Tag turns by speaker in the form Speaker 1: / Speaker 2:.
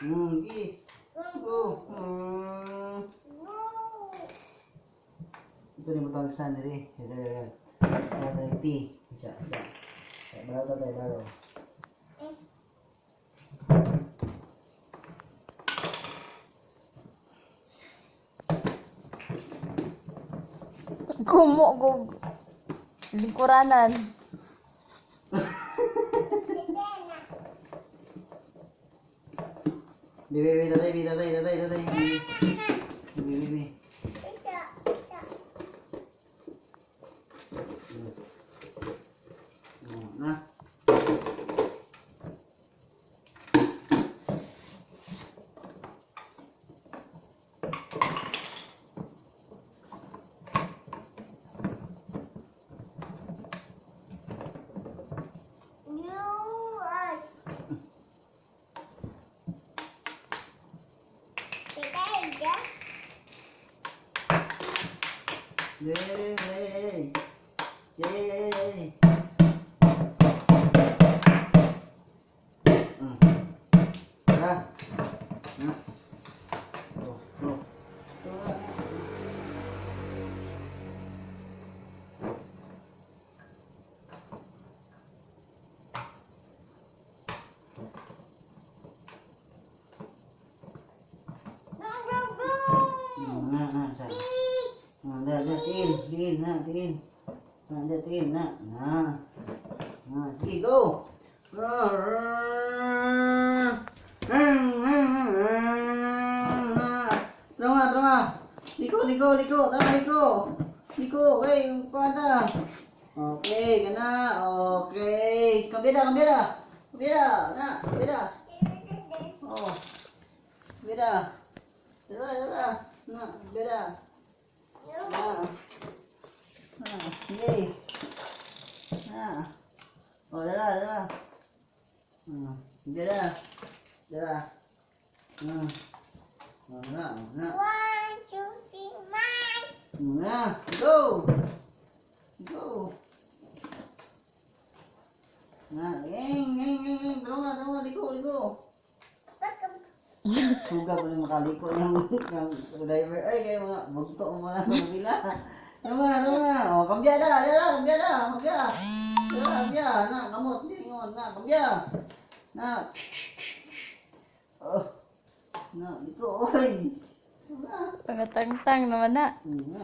Speaker 1: Sige. Go. Ito ni mo tawag sa diri. Ito, ito, ito. Ito, T. Isa, isa. Baro ta tayo, baro.
Speaker 2: Gumo gug lingkuranan.
Speaker 1: Bibi, bibi, tatay, bibi, tatay, tatay, tatay. Bibi, bibi, bibi. Na. Yay! Yay! Tara. Na. Oh, oh. Tara. Na, na, sa. Na, na, tiin, tiin, na, tiin. Na, na, tiin, na, na. Na, sige, go! Tara nga, tara nga. Liko, liko, liko. Tara, liko. Liko, okay, pata. Okay, kana. Okay. Kabila, kabila. Kabila, na, kabila. Oh. Kabila. Tara, tara. Na, kabila. Na. Na, sige. Na. Oh, tara, tara. Tara. Tara. Oh, na, na.
Speaker 3: 1, 2, 3, 9.
Speaker 1: Na, go! Go! Na, eng, eng, eng, eng, tara nga, tara nga, liko, liko. Suga ko na makaliko ng driver. Ay, kaya mga bugto mo na mga bila. Tara nga, tara nga. O, kambya na, tara, kambya na, kambya. Tara, kambya, na, kamot, lingon, na, kambya. Na. Oh, na, liko, oy. Na.
Speaker 2: Pangatangtang naman na.
Speaker 1: Na.